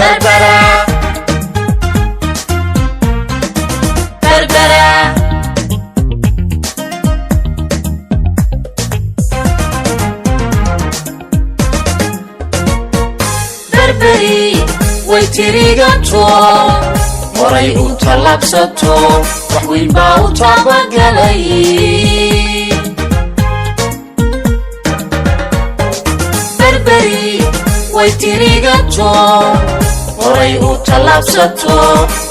Berbera, Berbera. Berberi way tirigato, horay u tallaabsato, wax weyn baa u taabagalay. Berberi way tirigato, horay u tallaabsato,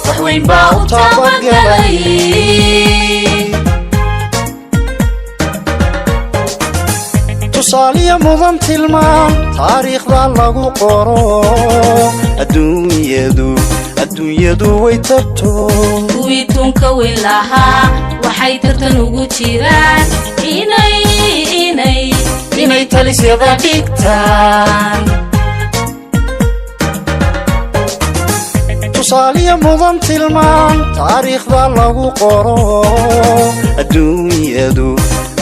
wax weyn baa u taabagalay. Tusaaliya mudan tilmaan taariikhda lagu qoro, adduunyadu adduunyadu way tagto. Kuwii tunka weyn lahaa waxay tartan ugu jiraan inay inay inay talisyada dhigtaan. Tusaaliya mudan tilmaan taariikhda lagu qoro, adduunyadu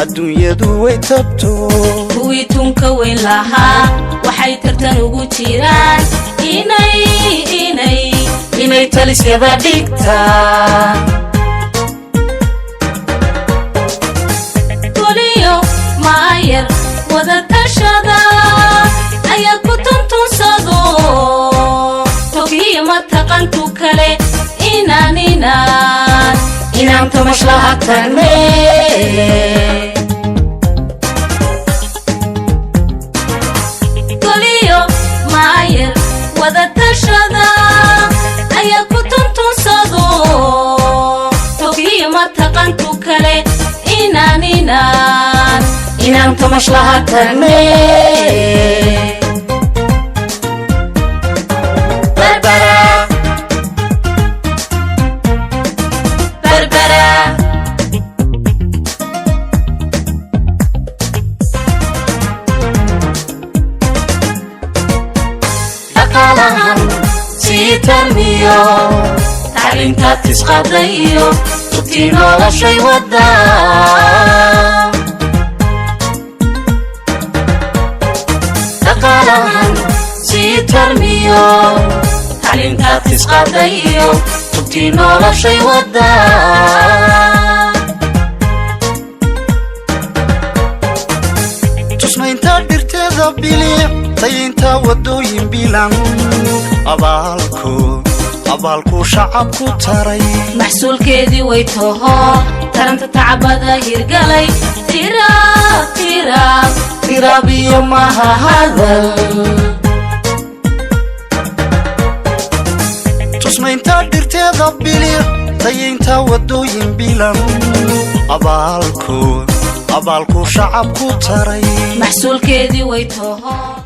adduunyadu way tagto. Kuwii tunka weyn lahaa waxay tartan ugu jiraan inay inay inay talisyada dhigtaan. Toliyo maayar wada tashada ayaa ku tuntunsado, tokiyo mataqantu kale inaan inaan inaan tamashlaha tagne. Toliyo maayar wada tashada ayaa ku tuntunsado, tokiyo mataqantu kale inaan inaan inaan tamashlaha tagne. Berbera, Berbera. Dhaqaalahan sii tarmiyo, tacliinta tisqaday iyo tubtii noloshay wadaa. Dhaqaalahan sii tarmiyo, tacliinta tisqaday iyo tubtii noloshay wadaa. Tusmaynta dhirteeda bilic, tayinta waddooyin bilan, abaalku abaalku shacabku taray. Maxsuulkeedii way taho taranta tacbada hirgalay, tiraab tiraab Tiraabiyo maha hadal. Tusmaynta dhirteeda bilic, tayinta waddooyin bilan, abaalku abaalku shacabku taray. Maxsuulkeedii way taho.